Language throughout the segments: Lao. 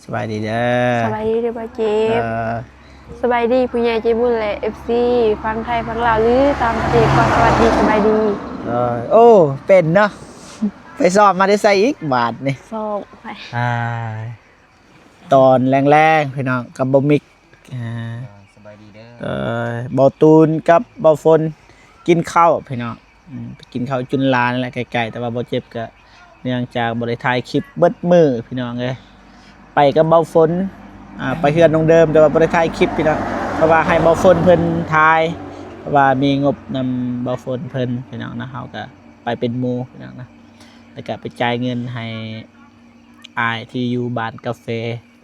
ສະບາຍດີເດີ. ສະບາຍດີເດີບ່າວເຈັບ. ເອີ ສະບາຍດີຜູ້ໃຫຍ່ໃຈບຸນ ແລະ ເອັຟຊີ ຝັ່ງໄທຝັ່ງລາວ ຫຼືຕ່າງປະເທດ ກໍສະຫວັດດີສະບາຍດີ. ເອີ ໂອ້ ເປັນເນາະ ໄປຊ້ອມມາແຕ່ໃສອີກບາດນີ້? ຊ້ອມໄປ ອ່າ ຕອນແລງໆ ພີ່ນ້ອງ ກັບບ່າວມິກ. ອ່າ ສະບາຍດີເດີ. ເອີ ບ່າວຕູນກັບບ່າວຝົນກິນເຂົ້າພີ່ນ້ອງ. ອືມ ໄປກິນເຂົ້າຈຸນລານີ້ແຫຼະ ໃກ້ໆ ແຕ່ວ່າບໍ່ເຈັບ ກະເນື່ອງຈາກບໍ່ໄດ້ຖ່າຍຄລິບເບິດມື້ພີ່ນ້ອງເອີຍ. ໄປກັບບ່າວຝົນ ອ່າ ໄປເຮືອນນ້ອງເດີມ ແຕ່ວ່າບໍ່ໄດ້ຖ່າຍຄລິບພີ່ນ້ອງ ເພາະວ່າໃຫ້ບ່າວຝົນເພິ່ນຖ່າຍ ເພາະວ່າມີງົບນຳບ່າວຝົນເພິ່ນພີ່ນ້ອງນະ. ເຮົາກະໄປເປັນໝູ່ພີ່ນ້ອງນະ ແລ້ວກະໄປຈ່າຍເງິນໃຫ້ອ້າຍທີ່ຢູ່ບ້ານກາເຟ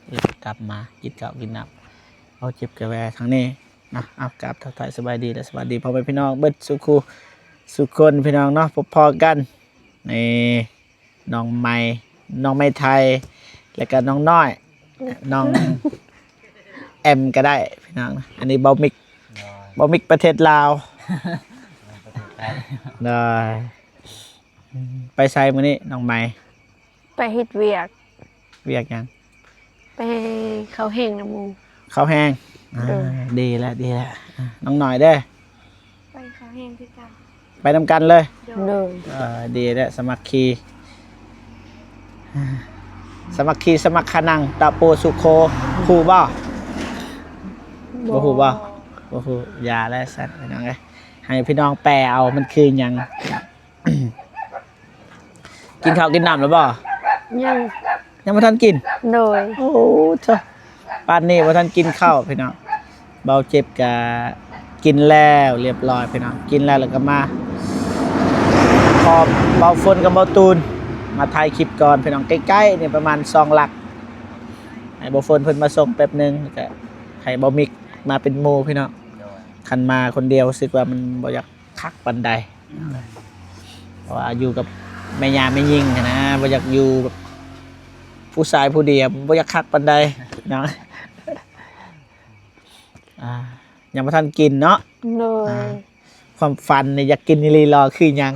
ແລ້ວກະກັບມາກິນເຂົ້າກິນນ້ຳ. ເອົາ ເຈັບກະແວະທາງນີ້ນະ. ເອົາ ກາບທັກທາຍສະບາຍດີ ແລະ ສະຫວັດດີພໍ່ແມ່ພີ່ນ້ອງເບິດສູ່ຄູ່ສູ່ຄົນພີ່ນ້ອງເນາະ. ພົບພໍ້ກັນ ນີ້ ນ້ອງໃໝ່ ນ້ອງໃໝ່ໄທ ແລ້ວກະນ້ອງນ້ອຍ ນ້ອງແອມກະໄດ້ພີ່ນ້ອງ. ອັນນີ້ບ່າວມິກ ບ່າວມິກປະເທດລາວ. ໂດຍ ໄປໃສມື້ນີ້ນ້ອງໃໝ່? ໄປເຮັດວຽກ. ວຽກຫຍັງ? ໄປເຂົ້າແຮງນຳໝູ່. ເຂົ້າແຮງ ອ່າ ໂດຍ ດີແລ້ວ ດີແລ້ວ. ນ້ອງນ້ອຍເດ້? ໄປເຂົ້າແຮງຄືກັນ. ໄປນຳກັນເລີຍ? ໂດຍ ເອີ ດີແລ້ວ ສາມັກຄີ ສາມັກຄີ ສະມັກຄານັງ ຕະໂປສຸໂຄ ຮູ້ບໍ່? ບໍ່ ບໍ່ຮູ້ບໍ່? ບໍ່ຮູ້ ຢ່າແລ້ວຊັ້ນພີ່ນ້ອງເອີຍ. ໃຫ້ພີ່ນ້ອງແປເອົາ ມັນຄືຫຍັງ? ກິນເຂົ້າກິນນ້ຳແລ້ວບໍ່? ຍັງ ຍັງບໍ່ທັນກິນ? ໂດຍ ໂອ້ໂທ້ ປານນີ້ບໍ່ທັນກິນເຂົ້າພີ່ນ້ອງ. ບ່າວເຈັບກະກິນແລ້ວລຽບຮ້ອຍພີ່ນ້ອງ. ກິນແລ້ວ ແລ້ວກະມາ ຂໍບ່າວຝົນກັບບ່າວຕູນມາຖ່າຍຄລິບກ່ອນພີ່ນ້ອງ. ໃກ້ໆ ນີ້ປະມານສອງຫຼັກ ໃຫ້ບ່າວຝົນເພິ່ນມາສົ່ງແປັບໜຶ່ງ ແລ້ວກະໃຫ້ບ່າວມິກມາເປັນໝູ່ພີ່ນ້ອງ. ໂດຍ ຄັນມາຄົນດຽວ ຮູ້ສຶກວ່າມັນບໍ່ຢາກ ຄັກປານໃດ ເພາະວ່າຢູ່ກັບແມ່ຍ່າແມ່ຍິງຫັ້ນນະ ບໍ່ຢາກຢູ່ແບບຜູ້ຊາຍຜູ້ດຽວ ບໍ່ຢາກຄັກປານໃດເນາະ. ອ່າ ຍັງບໍ່ທັນກິນເນາະ. ໂດຍ ອ່າ ຄວາມຝັນນີ້ຢາກກິນອີ່ຫຼີຫຼໍ ຄືຫຍັງ?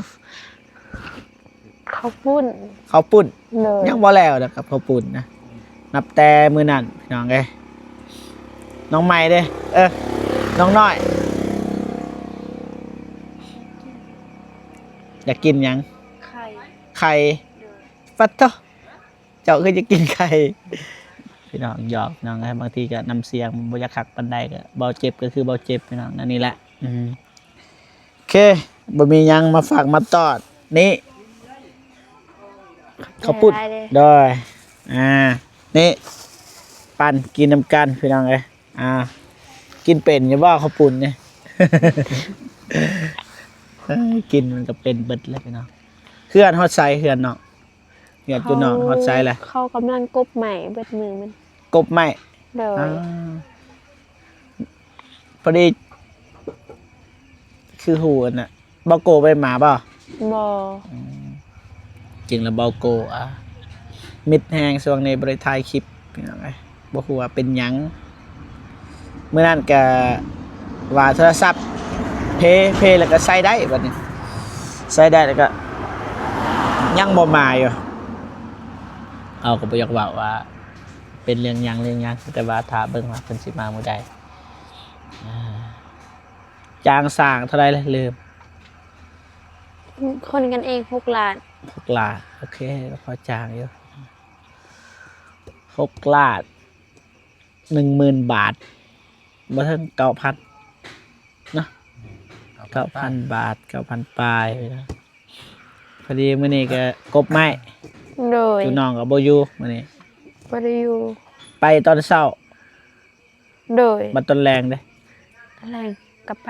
ເຂົ້າປຸ້ນ ເຂົ້າປຸ້ນ. ໂດຍ ຍັງບໍ່ແລ້ວດອກກັບເຂົ້າປຸ້ນນະ ນັບແຕ່ມື້ນັ້ນພີ່ນ້ອງເອີຍ. ນ້ອງໃໝ່ເດ້? ເອີ ນ້ອງນ້ອຍ ຢາກກິນຫຍັງ? ໄຂ່ ໄຂ່. ໂດຍ ປັດໂທ້ ເຈົ້າຄືຢາກກິນໄຂ່? ພີ່ນ້ອງ ຫຍອກພີ່ນ້ອງເອີຍ. ບາງທີກະນ້ຳສຽງບໍ່ຢາກຄັກປານໃດ ກະເບົາເຈັບກະຄືເບົາເຈັບພີ່ນ້ອງ ແນວນີ້ແຫຼະ. ອືມ ໂອເຄ ບໍ່ມີຫຍັງມາຝາກມາຕ້ອນ. ນີ້ ຂອບໃຈ ເຂົ້າປຸ້ນ ຫຼາຍເດ້. ໂດຍ ອ່າ ນີ້ ປັ້ນກິນນຳກັນພີ່ນ້ອງເອີຍ. ອ່າ ກິນເປັນຢູ່ບໍ່ເຂົ້າປຸ້ນນີ້? ເອີຍ ກິນມັນກະເປັນເບິດແຫຼະພີ່ນ້ອງ. ເຮືອນຮອດໃສ ເຮືອນນ້ອງ? ເຮືອນຢູ່ນອກຮອດໃສແຫຼະ? ເຂົາກຳລັງກົບໄມ້ເບິດມື້ມັນ. ກົບໄມ້? ໂດຍ ອ່າ ພໍດີ ຄືຮູ້ອັນນະ ເບົາໂກ້ໄປມາບໍ່? ບໍ່. ອືມ ຈິງລະເບົາໂກ້ ອ່າ ມິດແຮງ ຊ່ວງນີ້ບໍ່ໄດ້ຖ່າຍຄລິບພີ່ນ້ອງເອີຍ. ບໍ່ຮູ້ວ່າເປັນຫຍັງ. ມື້ນັ້ນກະວ່າໂທລະສັບເພ ເພແລ້ວກະໃຊ້ໄດ້ ບາດນີ້ໃຊ້ໄດ້ແລ້ວກະຍັງບໍ່ມາຢູ່. ເຮົາກະບໍ່ຢາກເວົ້າວ່າເປັນເລື່ອງຫຍັງເລື່ອງຫຍັງ ແຕ່ວ່າຖ້າເບິ່ງວ່າເພິ່ນຊິມາມື້ໃດ. ອ່າ ຈ້າງຊ່າງເທົ່າໃດລະ? ລືມ. ຄົນກັນເອງຫົກລ້ານ. ຫົກລ້ານ ໂອເຄ ພໍຈ້າງຢູ່. ຫົກລ້ານ ໜຶ່ງໝື່ນບາດ ບໍ່ເຖິງເກົ້າພັນເນາະ. ເກົ້າພັນ ເກົ້າພັນບາດ ເກົ້າພັນປາຍ. ພໍດີມື້ນີ້ກະກົບໄມ້. ໂດຍ ຈຸນ້ອງກະບໍ່ຢູ່ມື້ນີ້. ບໍ່ໄດ້ຢູ່. ໄປຕອນເຊົ້າ. ໂດຍ ບັດຕອນແລງເດ້? ຕອນແລງກະໄປ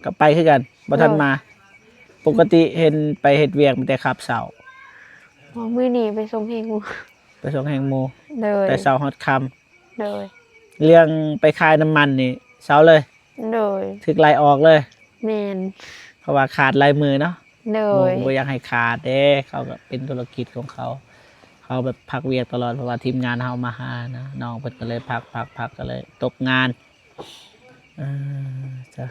ກະໄປຄືກັນ ບໍ່ທັນມາ. ໂດຍ ປົກກະຕິເຫັນໄປເຮັດວຽກມີແຕ່ຄາບເຊົ້າ. ອໍ ມື້ນີ້ໄປສົ່ງແຮງໝູ່. ໄປສົ່ງແຮງໝູ່. ໂດຍ ແຕ່ເຊົ້າຮອດຄ່ຳ. ໂດຍ ເລື່ອງໄປຂາຍນ້ຳມັນນີ້ເຊົາເລີຍ. ໂດຍ ຖືກໄລ່ອອກເລີຍ. ແມ່ນ ເພາະວ່າຂາດລາຍມືເນາະ. ໂດຍ ບໍ່ ບໍ່ຢາກໃຫ້ຂາດເດ້ ເຂົາກະເປັນທຸລະກິດຂອງເຂົາ. ເຂົາແບບພັກວຽກຕະຫຼອດ ເພາະວ່າທີມງານເຮົາມາຫານະ ນ້ອງເພິ່ນກະເລີຍພັກ ພັກ ພັກ ກະເລີຍຕົກງານ. ເອີ ຈ້າ.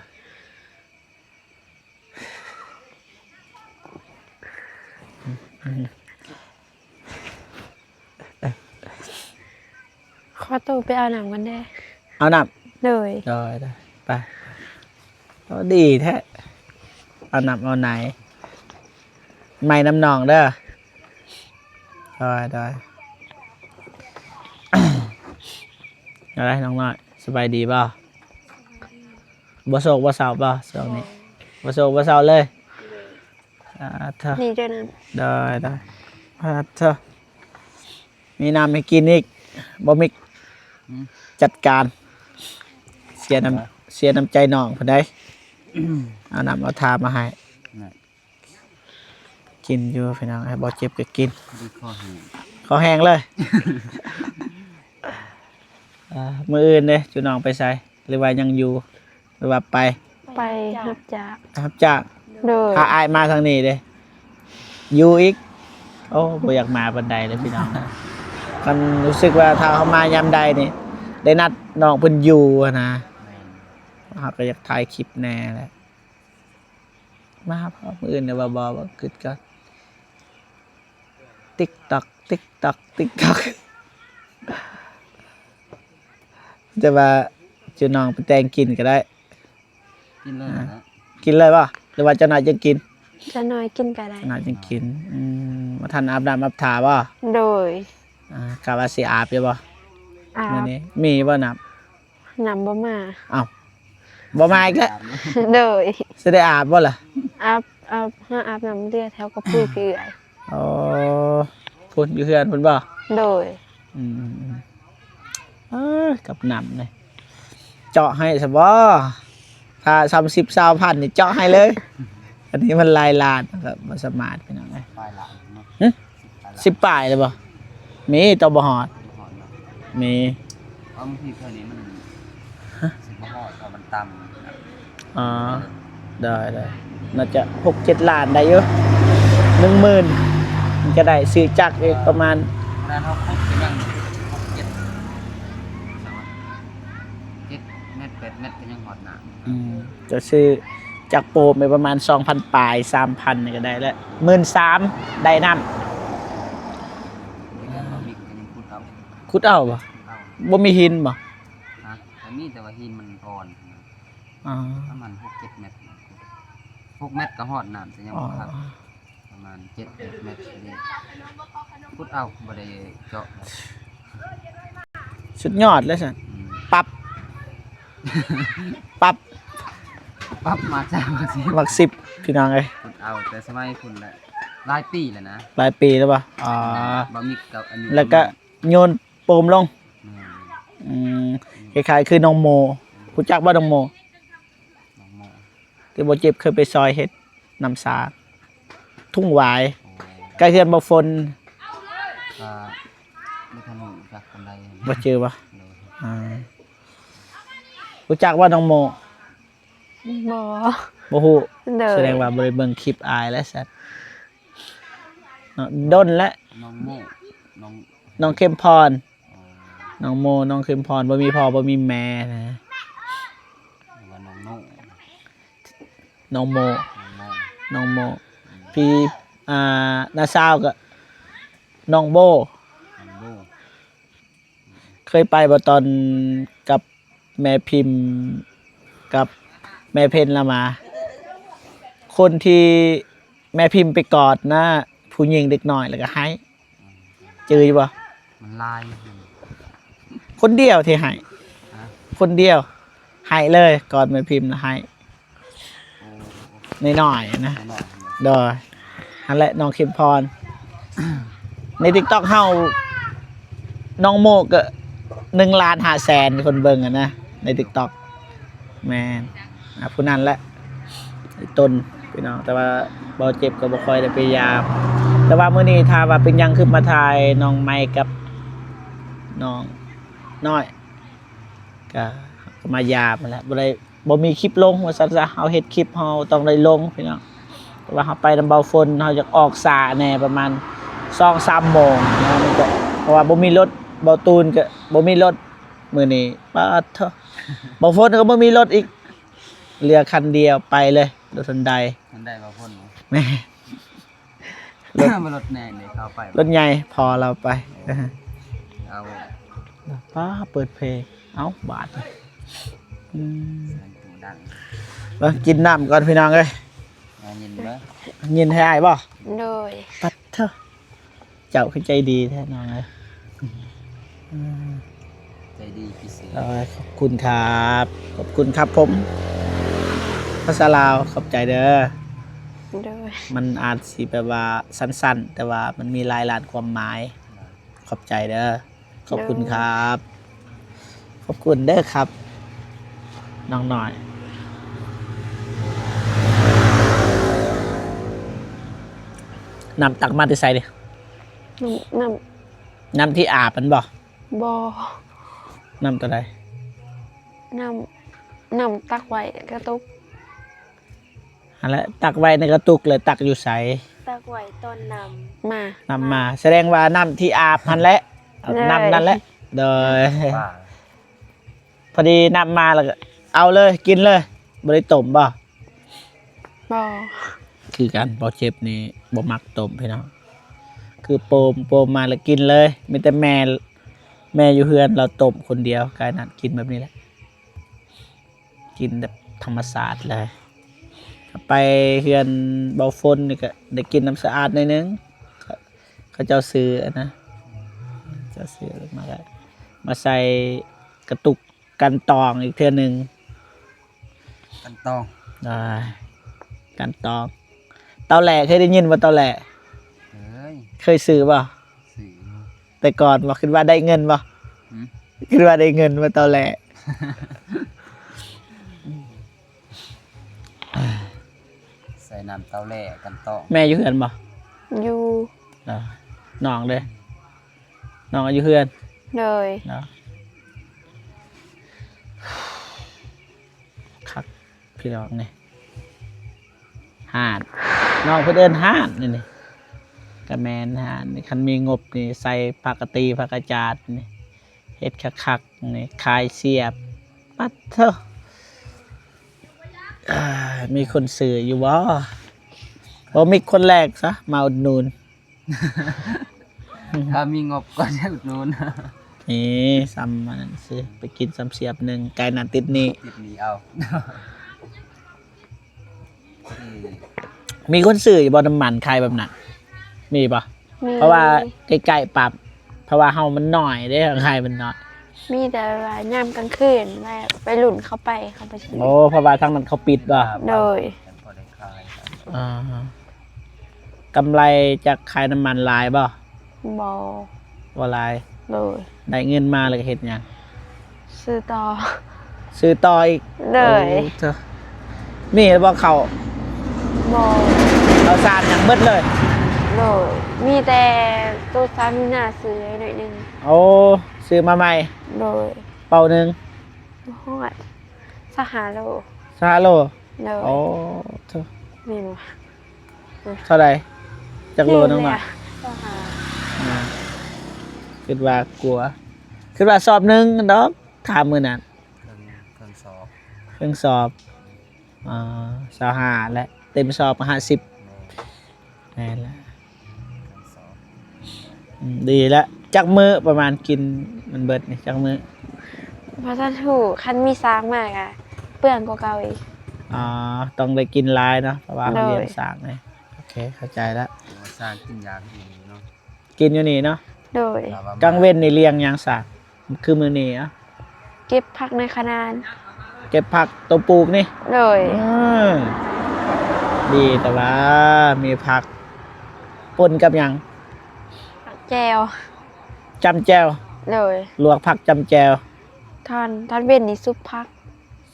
ອືມ ອືມ ເອີ ເອີ ຂໍໂຕໄປເອົານ້ຳກ່ອນເດີ. ເອົານ້ຳ? ໂດຍ. ໂດຍ ໂດຍ ໄປ. ໂອ້ ດີແທ້ ເອົານ້ຳເອົາໃນ ໃໝ່ນຳນ້ອງເດີ. ໂດຍ ໂດຍ. ເອົາໄດ໋ ນ້ອງນ້ອຍ ສະບາຍດີບໍ່? ບໍ່ໂສກບໍ່ເສົ້າບໍ່ຊ່ວງນີ້? ບໍ່ໂສກບໍ່ເສົ້າເລີຍ. ສາທຸ ນີ້ເຈົ້ານຳ. ໄດ້ ໄດ້. ສາທຸ ມີນ້ຳໃຫ້ກິນອີກ ບໍ່ມີ. ອືມ ຈັດການ ເສຍນ້ຳ ເສຍນ້ຳໃຈນ້ອງເພິ່ນໄດ໋. ເອົານ້ຳເອົາທ່າມາໃຫ້ ນັ້ນ ກິນຢູ່ພີ່ນ້ອງ. ໃຫ້ບໍ່ເຈັບກໍກິນ ດີ ຄໍແຫ້ງ ຄໍແຫ້ງເລີຍ. ເອີ ມື້ອື່ນເດ້ ຈຸນ້ອງໄປໃສ ຫຼືວ່າຍັງຢູ່ ຫຼືວ່າໄປ? ໄປຮັບຈ້າງ. ໄປຮັບຈ້າງ. ໂດຍ. ຖ້າອ້າຍມາທາງນີ້ເດ້ ຢູ່ອີກ? ໂອ້ ບໍ່ຢາກມາປານໃດເລີຍພີ່ນ້ອງ. ຄັນຮູ້ສຶກວ່າຖ້າເຮົາມາຍາມໃດນີ້ ໄດ້ນັດນ້ອງເພິ່ນຢູ່ຫັ້ນນະ ແມ່ນ ເຮົາກໍຢາກຖ່າຍຄລິບແດ່ແຫຼະ. ມາພໍມື້ອື່ນເດ້ ບໍ່ ບໍ່ ບໍ່ ຄິດກ່ອນ. ຕິກຕ໋ອກ ຕິກຕ໋ອກ ຕິກຕ໋ອກ. ແຕ່ວ່າຈຸນ້ອງໄປແຕ່ງກິນກໍໄດ້. ກິນເລີຍນະ. ກິນເລີຍບໍ່ ຫຼືວ່າຈັກໜ້ອຍຈຶ່ງກິນ? ຈັກໜ້ອຍກິນກໍໄດ້. ຈັກໜ້ອຍຈຶ່ງກິນ. ອືມ ບໍ່ທັນອາບນ້ຳອາບທ່າບໍ່? ໂດຍ. ອ່າ ກະວ່າຊິອາບຢູ່ບໍ່? ອາບ. ມື້ນີ້ມີບໍ່ນ້ຳ? ນ້ຳບໍ່ມາ. ເອົ້າ ບໍ່ມາອີກແລ້ວ. ໂດຍ. ຊິໄດ້ອາບບໍ່ລະ? ອາບ ອາບ ຫາອາບນ້ຳເຫຼືອແຖວກະປຸ້ຍ ເອີ ພີ່ເອື້ອຍ. ອໍ ພຸ້ນຢູ່ເຮືອນພຸ້ນບໍ່? ໂດຍ. ອືມ ເອີ ກັບນ້ຳນີ້ ເຈາະໃຫ້ຊະບໍ່? ຖ້າສາມສິບ ຊາວພັນນີ້ເຈາະໃຫ້ເລີຍ. ອັນນີ້ມັນຫຼາຍລ້ານ ກໍບໍ່ສາມາດ ພີ່ນ້ອງເອີຍ. ປາຍລ້ານເນາະ. ຫຶ? ສິບປາຍແລ້ວບໍ່? ມີ ຕໍ່ບໍ່ຮອດ. ບໍ່ຮອດເນາະ. ມີ. ເພາະບາງທີເທື່ອນີ້ມັນ ຮະ? ສິບໍ່ຮອດ ເພາະມັນຕ່ຳ. ອໍ ໄດ້ໆ ໜ້າຈະຫົກເຈັດລ້ານໄດ້ຢູ່ ໜຶ່ງໝື່ນ ມັນຈະໄດ້ຊື້ຈັກອີກປະມານ ຂະໜາດເຮົາຂຸດກໍຍັງຫົກເຈັດ ເຈັດແມັດ ແປດແມັດກໍຍັງຮອດນ້ຳ. ອືມ ຈະຊື້ຈັກໂປມໄປປະມານສອງພັນປາຍ ສາມພັນນີ້ກໍໄດ້ແລ້ວ ໝື່ນສາມ ໄດ້ນ້ຳ. ເຮັດແລ້ວບໍ່ມີກໍຍັງຂຸດເອົາ. ຂຸດເອົາບໍ່? ເອົາ. ບໍ່ມີຫີນບໍ່? ຮະ? ກໍມີ ແຕ່ວ່າຫີນມັນອ່ອນ. ອໍ ປະມານຫົກເຈັດແມັດ ຫົກແມັດກໍຮອດນ້ຳ ແຕ່ຍັງບໍ່ຄັກ. ອໍ ປະມານເຈັດແມັດນີ້ ຂຸດເອົາ ບໍ່ໄດ້ເຈາະ. ສຸດຍອດເລີຍຊັ້ນ. ອືມ ປັບ ປັບ ປັບມາຈາກຫຼັກສິບ ຫຼັກສິບ ພີ່ນ້ອງເອີຍ. ຂຸດເອົາແຕ່ສະໄໝພຸ້ນແຫຼະ ຫຼາຍປີແລ້ວນະ. ຫຼາຍປີແລ້ວບໍ່? ອໍ ບໍ່ມີກັບອັນນີ້ ແລ້ວກໍໂຍນໂປມລົງ. ແມ່ນ. ອືມ ຄ້າຍໆຄືນ້ອງໂມ ຮູ້ຈັກບໍ່ນ້ອງໂມ? ນ້ອງໂມ ທີ່ບໍ່ເຈັບເຄີຍໄປຊ່ອຍເຮັດນ້ຳຊາ ທຸ່ງຫວາຍ. ໂອ້ ໃກ້ເຮືອນບໍ່ຝົນ. ກໍບໍ່ທັນຮູ້ຈັກປານໃດ. ບໍ່ຈື່ບໍ່? ໂດຍ. ອ່າ ຮູ້ຈັກບໍ່ນ້ອງໂມ? ບໍ່ ບໍ່ຮູ້. ໂດຍ. ສະແດງວ່າບໍ່ໄດ້ເບິ່ງຄລິບອ້າຍແລ້ວຊັ້ນເນາະ ດົນແລ້ວ. ນ້ອງໂມ ນ້ອງ ນ້ອງເຂັມພອນ. ອໍ ນ້ອງໂມ ນ້ອງເຂັມພອນ ບໍ່ມີພໍ່ບໍ່ມີແມ່ນະ. ວ່ານ້ອງໂນ ນ້ອງໂມ ນ້ອງໂມ ນ້ອງໂມ. ອືມ ພີ່ ອ່າ ນ້າສາວກໍນ້ອງໂບ ນ້ອງໂບ. ເຄີຍໄປບໍ່ຕອນກັບແມ່ພິມ ກັບແມ່ເພັນລາວມາ ຄົນທີ່ແມ່ພິມໄປກອດນະ ຜູ້ຍິງເດັກນ້ອຍ ແລ້ວກໍໄຫ້. ຈື່ຢູ່ບໍ່? ມັນຫຼາຍ ຄົນດຽວທີ່ໄຫ້. ຮະ? ຄົນດຽວ ໄຫ້ເລີຍ ກອດແມ່ພິມນະ ໄຫ້. ໂອ້ ນ້ອຍໆນະ. ນ້ອຍໆ ໂດຍ. ຫັ້ນແຫຼະ ນ້ອງເຂັມພອນ. ໃນຕິກຕັອກເຮົາ ນ້ອງໂມກະໜຶ່ງລ້ານຫ້າແສນຄົນເບິ່ງຫັ້ນນະ ໃນຕິກຕັອກ. ແມ່ນ ອ່າ ຜູ້ນັ້ນແຫຼະ ໄອ້ຕົນ ພີ່ນ້ອງ. ແຕ່ວ່າບໍ່ເຈັບກໍບໍ່ຄ່ອຍໄດ້ໄປຢາມ. ແຕ່ວ່າມື້ນີ້ຖາມວ່າເປັນຫຍັງຄືມາຖ່າຍນ້ອງໃໝ່ກັບນ້ອງນ້ອຍ ກະ ກະມາຢາມຫັ້ນແຫຼະ. ບໍ່ໄດ້ ບໍ່ມີຄລິບລົງວ່າຊັ້ນຊະ. ເຮົາເຮັດຄລິບເຮົາຕ້ອງໄດ້ລົງ ພີ່ນ້ອງ. ແຕ່ວ່າເຮົາໄປນຳເບົາຝົນ ເຮົາຢາກອອກຊ້າແດ່ ປະມານສອງສາມໂມງນະ. ມັນກະ ເພາະວ່າບໍ່ມີລົດ ເບົາຕູນກະບໍ່ມີລົດ. ມື້ນີ້ປາດໂທ້ ບໍ່ຝົນກໍບໍ່ມີລົດອີກ ເຫຼືອຄັນດຽວໄປເລີຍ ລົດຮອນໄດ. ຮອນໄດບໍ່ຝົນ. ແມ່ນ ລົດ ລົດໃຫຍ່ເດ້ ເຂົ້າໄປ ລົດໃຫຍ່ພໍລາວໄປ. ເອົາ ປ້າ ເປີດເພງ ເອົ້າ ບາດ ອືມ ເບິ່ງ ກິນນ້ຳກ່ອນພີ່ນ້ອງເອີຍ ຍິນແທ້ອ້າຍບໍ່? ໂດຍ ປັດເທີ ເຈົ້າຄືໃຈດີແທ້ນ້ອງເອີຍ ອືມ ໃຈດີພິເສດ ເອີ ຂອບຄຸນຄັບ ຂອບຄຸນຄັບຜົມ ພາສາລາວ ຂອບໃຈເດີ ໂດຍ ມັນອາດຊິແບບວ່າສັ້ນໆ ແຕ່ວ່າມັນມີຫຼາຍລ້ານຄວາມໝາຍ ຂອບໃຈເດີ ຂອບຄຸນຄັບ ໂດຍ ຂອບຄຸນເດີຄັບ ນ້ອງນ້ອຍ ນ້ຳຕັກມາແຕ່ໃສນີ້? ນ້ຳ ນ້ຳ ນ້ຳທີ່ອາບຫັ້ນບໍ່? ບໍ່ ນ້ຳຕົວໃດ? ນ້ຳ ນ້ຳຕັກໄວ້ກະຕຸກ ຫັ້ນແຫຼະ ຕັກໄວ້ໃນກະຕຸກ ແລ້ວຕັກຢູ່ໃສ? ຕັກໄວ້ຕອນນ້ຳມາ ນ້ຳມາ ສະແດງວ່ານ້ຳທີ່ອາບຫັ້ນແຫຼະ ໂດຍ ນ້ຳນັ້ນແຫຼະ ໂດຍ ພໍດີນ້ຳມາແລ້ວກະເອົາເລີຍ ກິນເລີຍ ບໍ່ໄດ້ຕົ້ມບໍ່? ບໍ່ ຄືກັນ ບໍ່ເຈັບນີ້ບໍ່ມັກຕົ້ມພີ່ນ້ອງ ຄືໂປມ ໂປມມາແລ້ວກິນເລີຍ ມີແຕ່ແມ່ ແມ່ຢູ່ເຮືອນລາວຕົ້ມຄົນດຽວ ກາຍນັດກິນແບບນີ້ແຫຼະ ກິນແບບທຳມະຊາດເລີຍ ໄປເຮືອນເບົາຝົນນີ້ກະໄດ້ກິນນ້ຳສະອາດໜ້ອຍໜຶ່ງ ເຂົາເຈົ້າຊື້ອັນນະ ເຈົ້າຊື້ມາກະມາໃສ່ກະຕຸກ ກັ່ນຕອງອີກເທື່ອໜຶ່ງ ກັ່ນຕອງ ອ່າ ກັ່ນຕອງ ເຕົາແຫຼ້ ເຄີຍໄດ້ຍິນບໍ່ເຕົາແຫຼ້? ເຄີຍ ເຄີຍຊື້ບໍ່? ຊື້ ແຕ່ກ່ອນບໍ່? ຄິດວ່າໄດ້ເງິນບໍ່? ຫືມ? ຄິດວ່າໄດ້ເງິນບໍ່ເຕົາແຫຼ້? ໃສ່ນ້ຳເຕົາແຫຼ້ ກັ່ນຕອງ ແມ່ຢູ່ເຮືອນບໍ່? ຢູ່ ເອີ ນ້ອງເດ້? ນ້ອງກໍຢູ່ເຮືອນ ໂດຍ ເນາະ ຄັກພີ່ນ້ອງນີ້ ຮ້ານ ນ້ອງເພິ່ນເອີ້ນຮ້ານນີ້ ນີ້ ກະແມ່ນຮ້ານນີ້ ຄັນມີງົບນີ້ໃສ່ຜັກກະຕີ ຜັກກະຈາດນີ້ ເຮັດຄັກໆນີ້ ຂາຍສຽບ ປັດເທີ ມີຄົນຊື້ຢູ່ບໍ່? ບໍ່ມີຄົນແລກຊະ ມາອຸດໜູນ ຖ້າມີງົບກໍຈະອຸດໜູນ ນີ້ ສ່ຳອັນນັ້ນຊື່ ໄປກິນສ່ຳສຽບໜຶ່ງ ກາຍໜ້າຕິດໜີ້ ຕິດໜີ້ເອົາ ອືມ ມີຄົນຊື້ຢູ່ບໍ່ ນ້ຳມັນຂາຍແບບນັ້ນ ມີບໍ່? ມີ ເພາະວ່າໃກ້ໆ ປັບ ເພາະວ່າເຮົາມັນໜ້ອຍເດ້ ຂາຍມັນໜ້ອຍ ມີແຕ່ວ່າຍາມກາງຄືນ ແບບໄວລຸ້ນເຂົາໄປ ເຂົາໄປຊື້ ໂອ້ ເພາະວ່າທາງນັ້ນເຂົາປິດບໍ່? ໂດຍ ຈັ່ງພໍໄດ້ຂາຍ ອ່າ ກຳໄລຈາກຂາຍນ້ຳມັນຫຼາຍບໍ່? ບໍ່ ບໍ່ຫຼາຍ ໂດຍ ໄດ້ເງິນມາແລ້ວກໍເຮັດຫຍັງ? ຊື້ຕໍ່ ຊື້ຕໍ່ອີກ ໂດຍ ໂອ້ ເທີ ມີແລ້ວບໍ່ເຂົ້າ? ບໍ່ ເຂົ້າສານຫຍັງເບິດເລີຍ ໂດຍ ມີແຕ່ໂຕສາມີໜ້າຊື້ໜ້ອຍໜຶ່ງ ໂອ້ ຊື້ມາໃໝ່ ໂດຍ ເປົາໜຶ່ງ ບໍ່ຮອດ ຊາວຫ້າໂລ ຊາວຫ້າໂລ ໂດຍ ໂອ້ ໂທ້ ແມ່ນບໍ່? ເທົ່າໃດ? ຈັກໂລນ້ອງນ້ອຍ? ຊາວຫ້າ ອ່າ ຄິດວ່າກົວ ຄິດວ່າສອບໜຶ່ງດອກ ຖາມມື້ນັ້ນ ເຄິ່ງ ເຄິ່ງສອບ ເຄິ່ງສອບ ອ່າ ຊາວຫ້າ ແລະ ເຕັມສອບຫ້າສິບ ແມ່ນ ແມ່ນລະ ອືມ ດີລະ ຈັກມື້ປະມານກິນມັນເບິດນີ້ ຈັກມື້? ບໍ່ທັນຮູ້ ຄັນມີຊ້າງມາກະເປືອງກວ່າເກົ່າອີກ ອໍ ຕ້ອງໄດ້ກິນຫຼາຍເນາະ ເພາະວ່າເຮົາລ້ຽງຊ້າງນີ້ ໂອເຄ ເຂົ້າໃຈລະ ໂອ້ ຊ້າງກິນຫຍ້າຢູ່ນີ້ເນາະ ກິນຢູ່ນີ້ເນາະ ໂດຍ ກາງເວັນນີ້ລ້ຽງຫຍັງຊ້າງ? ຄືມື້ນີ້ ເກັບຜັກໃນຂະນານ ເກັບຜັກໂຕປູກນີ້ ໂດຍ ເອີ ດີແຕ່ວ່າມີຜັກ ປົນກັບຫຍັງ? ຜັກແຈ່ວ ຈ້ຳແຈ່ວ ໂດຍ ລວກຜັກຈ້ຳແຈ່ວ ຕອນ ຕອນເວັນນີ້ຊຸບຜັກ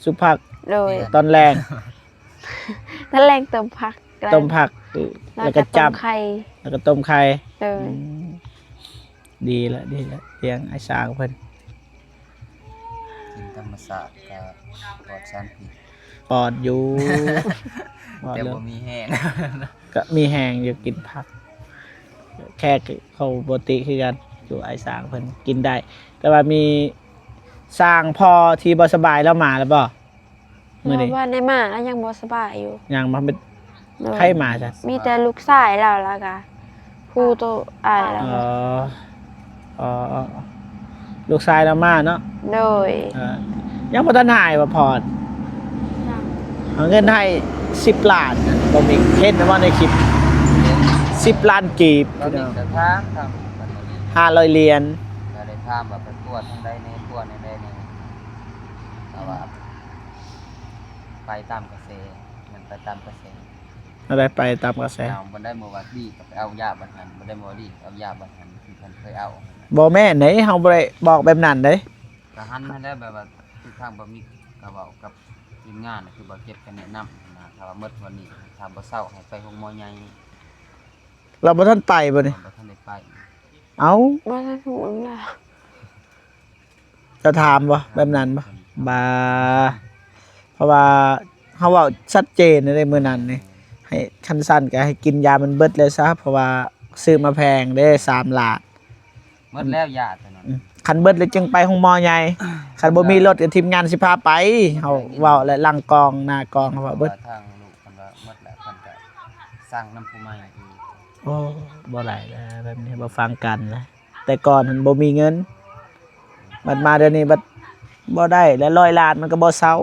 ຊຸບຜັກ ໂດຍ ຕອນແລງ ຕອນແລງຕົ້ມຜັກ ຕົ້ມຜັກ ແລ້ວກໍຈ້ຳ ແລ້ວກໍຕົ້ມໄຂ່ ແລ້ວກໍຕົ້ມໄຂ່ ໂດຍ ອືມ ດີລະ ດີລະ ລ້ຽງອ້າຍຊ້າງເພິ່ນ ກິນທຳມະຊາດກໍປອດສານພິດ ປອດຢູ່ ແຕ່ບໍ່ມີແຮງ ກໍມີແຮງຢູ່ ກິນຜັກ ແຂກເຂົາບໍ່ຕິຄືກັນ ຢູ່ອ້າຍຊ້າງເພິ່ນກິນໄດ້ ແຕ່ວ່າມີຊ້າງພໍ່ທີ່ບໍ່ສະບາຍລາວມາແລ້ວບໍ່? ມື້ນີ້ ວ່າໄດ້ມາ ລາວຍັງບໍ່ສະບາຍຢູ່ ຍັງບໍ່ເປັນ ໂດຍ ໃຜມາຊະ? ມີແຕ່ລູກຊາຍລາວ ແລ້ວກະຜູ້ໂຕອ້າຍລາວ ອໍ ອໍ ອໍ ລູ ລູກຊາຍລາວມາເນາະ. ໂດຍ. ເອີ ຍັງບໍ່ທັນຫາຍບໍ່ພອນ? ຍັງ. ເອົາເງິນໃຫ້ສິບລ້ານ ບໍ່ມີ ເຫັນບໍ່ໃນຄລິບ? ສິບລ້ານກີບ ຕອນນີ້ກໍຖາມທາງ ຫ້າຮ້ອຍຫຼຽນ ກໍໄດ້ຖາມວ່າໄປປົວທາງໃດແດ່ ປົວແນວໃດແດ່ ແຕ່ວ່າໄປຕາມກະແສ ມັນໄປຕາມກະແສ. ແນວໃດໄປຕາມກະແສ? ເອົາ ບໍ່ໄດ້ເມື່ອວ່າດີກໍໄປເອົາຢາບັດນັ້ນ ບໍ່ໄດ້ເມື່ອວ່າດີກໍເອົາຢາບັດນັ້ນ ຄືເພິ່ນເຄີຍເອົາ. ບໍ່ແມ່ນເດ້ ເຮົາບໍ່ໄດ້ບອກແບບນັ້ນເດ້. ກໍຫັ້ນຫັ້ນແຫຼະ ແບບວ່າ ຄືທາງບໍ່ມີ ກໍເວົ້າກັບທີມງານ ຄືບໍ່ເຈັບກໍແນະນຳນະ ຖ້າວ່າໝົດວັນນີ້ ຖ້າບໍ່ເຊົາໃຫ້ໄປໂຮງໝໍໃຫຍ່. ລາວບໍ່ທັນໄປບໍ່ນີ້? ບໍ່ທັນໄດ້ໄປ. ເອົ້າ ບໍ່ທັນຮູ້ນຳລາວ. ຈະຖາມບໍ່ ແບບນັ້ນບໍ່? ບໍ່ ເພາະວ່າເຮົາເວົ້າຊັດເຈນເດ້ມື້ນັ້ນນີ້ ໃຫ້ ຄັນຊັ້ນກໍໃຫ້ກິນຢາມັນເບິດເລີຍຊະ ເພາະວ່າຊື້ມາແພງເດ້ ສາມລ້ານ. ໝົດແລ້ວຢາຕົວນັ້ນ. ອືມ ຄັນເບິດແລ້ວຈຶ່ງໄປໂຮງໝໍໃຫຍ່ ຄັນບໍ່ມີລົດກໍທີມງານຊິພາໄປ ເຮົາເວົ້າແລ້ວຫຼັງກ້ອງ ໜ້າກ້ອງເຮົາເວົ້າເບິດ. ທາງລູກເພິ່ນວ່າໝົດແລ້ວ ເພິ່ນກໍສັ່ງນຳຜູ້ໃໝ່ອີກ. ໂອ້ ບໍ່ໄດ້ແລ້ວ ແບບນີ້ບໍ່ຟັງກັນແລ້ວ. ແຕ່ກ່ອນຫັ້ນບໍ່ມີເງິນ ບັດມາດຽວນີ້ບັດບໍ່ໄດ້ແລ້ວ ຮ້ອຍລ້ານມັນກໍບໍ່ເຊົາ. ເຊົາ.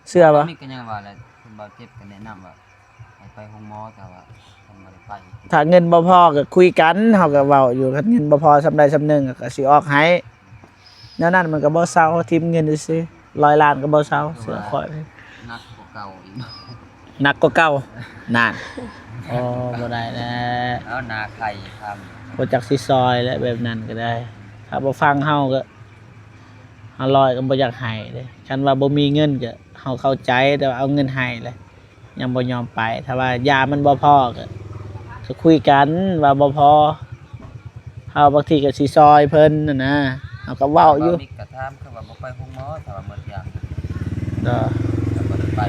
ເຊື່ອບໍ່? ນີ້ກໍຍັງວ່າແຫຼະ ເພິ່ນບໍ່ເຈັບກໍແນະນຳວ່າໃຫ້ໄປໂຮງໝໍ ແຕ່ວ່າເພິ່ນບໍ່ໄດ້ໄປ. ຖ້າເງິນບໍ່ພໍກໍຄຸຍກັນ ເຮົາກໍເວົ້າຢູ່ ຄັນເງິນບໍ່ພໍສ່ຳໃດສ່ຳໜຶ່ງກໍຊິອອກໃຫ້. ແນວນັ້ນມັນກໍບໍ່ເຊົາ ຖິ້ມເງິນຊື່ໆ ຮ້ອຍລ້ານກໍບໍ່ເຊົາ ເຊື່ອຂ້ອຍ. ໜັກກວ່າເກົ່າອີກເນາະ. ໜັກກວ່າເກົ່າ ນັ້ນ. ໂອ້ ບໍ່ໄດ້ແລ້ວ ເອົາໜ້າໄຂ່ຄຳ ບໍ່ຈັກຊິຊ່ອຍແລ້ວ ແບບນັ້ນກໍໄດ້. ຖ້າບໍ່ຟັງເຮົາກໍ ຫ້າຮ້ອຍກໍບໍ່ຢາກໃຫ້ເດ້. ຄັນວ່າບໍ່ມີເງິນກໍເຮົາເຂົ້າໃຈ ແຕ່ວ່າເອົາເງິນໃຫ້ແລ້ວ ຍັງບໍ່ຍອມໄປ. ຖ້າວ່າຢາມັນບໍ່ພໍກໍ ກໍຄຸຍກັນວ່າບໍ່ພໍ ເຮົາບາງທີກໍຊິຊ່ອຍເພິ່ນຫັ້ນນະ ເຮົາກໍເວົ້າຢູ່. ບ່າວມິກກໍຖາມ ຄືວ່າບໍ່ໄປໂຮງໝໍ ຖ້າວ່າໝົດຢາ ກໍ ກໍບໍ່ໄດ້ໄປ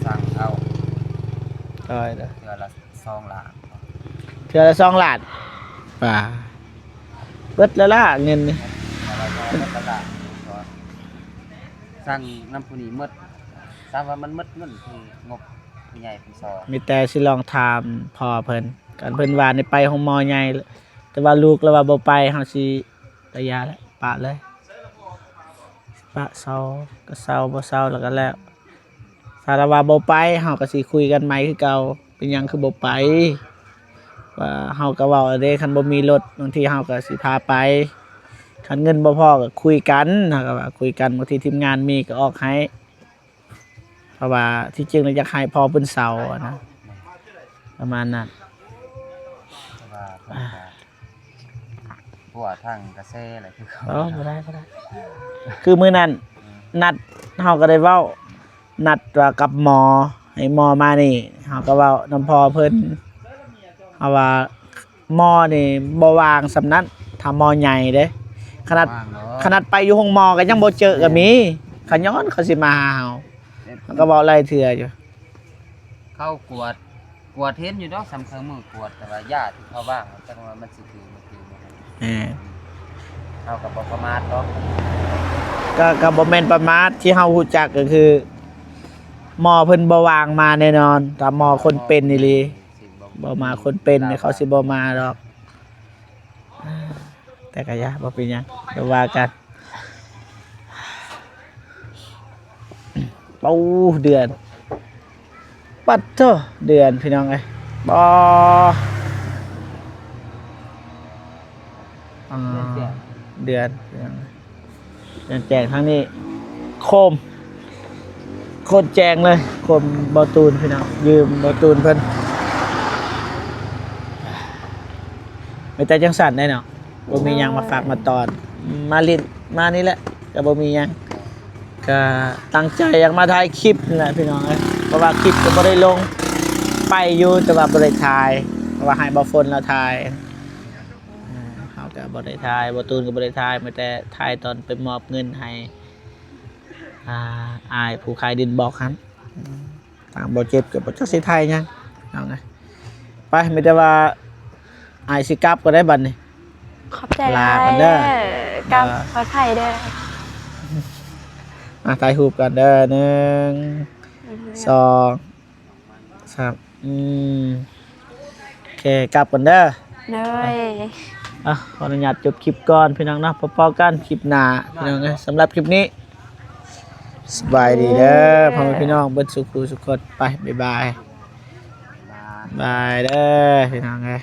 ສັ່ງເອົາ. ໂດຍ ໂດຍ. ເທື່ອລະສອງລ້ານ ເທື່ອລະສອງລ້ານ ປາ ເບິດແລ້ວລະເງິນນີ້. ເບິດແລ້ວລະ ສັ່ງນຳຜູ້ນີ້ໝົດ ຖາມວ່າມັນໝົດເງິນທີ່ງົບຜູ້ໃຫຍ່ເພິ່ນຊ່ອຍ. ມີແຕ່ຊິລອງຖາມພໍ່ເພິ່ນ ຄັນເພິ່ນວ່າໃຫ້ໄປໂຮງໝໍໃຫຍ່ ແຕ່ວ່າລູກລາວວ່າບໍ່ໄປ ເຮົາຊິ ກະຢ່າແຫຼະ ປະເລີຍ ປະເຊົາ ກະເຊົາ ບໍ່ເຊົາແລ້ວກະແລ້ວ. ຖ້າລາວວ່າບໍ່ໄປ ເຮົາກະຊິຄຸຍກັນໃໝ່ຄືເກົ່າ ເປັນຫຍັງຄືບໍ່ໄປ ວ່າເຮົາກະເວົ້າແລ້ວເດ້ ຄັນບໍ່ມີລົດ ບາງທີເຮົາກະຊິພາໄປ ຄັນເງິນບໍ່ພໍກະຄຸຍກັນ ເຮົາກະວ່າຄຸຍກັນ ບາງທີທີມງານມີກະອອກໃຫ້. ເພາະວ່າທີ່ຈິງແລ້ວຢາກໃຫ້ພໍ່ເພິ່ນເຊົາຫັ້ນນະ ປະມານນັ້ນ. ແຕ່ວ່າເພິ່ນກະພົວທາງກະແສແຫຼະ ຄືເຂົາ ເອີ ບໍ່ໄດ້ ບໍ່ໄດ້ ຄືມື້ນັ້ນ ອືມ ນັດ ເຮົາກະໄດ້ເວົ້າ ນັດວ່າກັບໝໍ ໃຫ້ໝໍມານີ້ ເຮົາກະເວົ້ານຳພໍ່ເພິ່ນ ເຮົາວ່າ ໝໍນີ້ບໍ່ວ່າງສ່ຳນັ້ນ ຖ້າໝໍໃຫຍ່ເດ້ ຂະໜາດ ຂະໜາດໄປຢູ່ໂຮງໝໍກໍຍັງບໍ່ເຈີກໍມີ ຂະຍ້ອນເຂົາຊິມາຫາເຮົາ ເຮົາກໍເວົ້າຫຼາຍເທື່ອຢູ່. ເຂົາກວດ ກວດເຫັນຢູ່ດອກ ສ່ຳເຄື່ອງມືກວດ ແຕ່ວ່າຢາທີ່ເຂົາວາງ ຈັກວ່າມັນຊິຖືກບໍ່ຖືກ. ແມ່ນ ເຮົາກໍບໍ່ປະໝາດດອກ ກໍ ກໍບໍ່ແມ່ນປະໝາດ ທີ່ເຮົາຮູ້ຈັກກໍຄື ໝໍເພິ່ນບໍ່ວ່າງມາແນ່ນອນ ຖ້າໝໍຄົນເປັນອີ່ຫຼີ. ບໍ່ມາຄົນເປັນນີ້ ເຂົາຊິບໍ່ມາດອກ ແຕ່ກະຢ່າ ບໍ່ເປັນຫຍັງ ດຽວວ່າກັນ. ໂອ້ ເດືອນ ປັດໂທ ເດືອນ ພີ່ນ້ອງເອີຍ ບໍ່ ອ່າ ເດືອນ ພີ່ນ້ອງເອີຍ. ແຈ້ງທາງນີ້ ໂຄມ ໂຄດແຈ້ງເລີຍ ໂຄມບໍ່ຕູນພີ່ນ້ອງ ຢືມບໍ່ຕູນເພິ່ນ ມີແຕ່ຈັ່ງຊັ້ນໄດ໋ເນາະ ບໍ່ມີຫຍັງມາຝາກມາຕ້ອນ ມາຫຼິ້ນມານີ້ແຫຼະ ກະບໍ່ມີຫຍັງ ກະຕັ້ງໃຈຢາກມາຖ່າຍຄລິບນີ້ແຫຼະພີ່ນ້ອງເອີຍ ເພາະວ່າຄລິບກະບໍ່ໄດ້ລົງ ໄປຢູ່ແຕ່ວ່າບໍ່ໄດ້ຖ່າຍ ເພາະວ່າໃຫ້ບ່າວຝົນລາວຖ່າຍ. ເຮົາກະບໍ່ໄດ້ຖ່າຍ ບໍ່ຕູນກະບໍ່ໄດ້ຖ່າຍ ມີແຕ່ຖ່າຍຕອນໄປມອບເງິນໃຫ້ ອ່າ ອ້າຍຜູ້ຂາຍດິນບອກຫັ້ນ ທາງບໍ່ເຈັບກະບໍ່ຈັກຊິຖ່າຍຫຍັງ ເອົານະ ໄປ ມີແຕ່ວ່າອ້າຍຊິກັບກ່ອນໄດ໋ບັດນີ້ ຂອບໃຈຫຼາຍ ລາກ່ອນເດີ ກັບ ເອີ ຂໍໄຖ່ເດີ ອ່າ ຖ່າຍຮູບກ່ອນເດີ ໜຶ່ງ ອືຮຶ ສອງ ສາມ ອືມ ໂອເຄ ກັບກ່ອນເດີ ໂດຍ. ອ່ະ ຂໍອະນຸຍາດຈົບຄລິບກ່ອນພີ່ນ້ອງເນາະ ພໍ້ກັນຄລິບໜ້າພີ່ນ້ອງເອີຍ. ສຳລັບຄລິບນີ້ ສະບາຍດີເດີພໍ່ແມ່ພີ່ນ້ອງເບິດສູ່ຜູ້ສູ່ຄົນ. ໄປ ບາຍບາຍ ບາຍເດີພີ່ນ້ອງເອີຍ.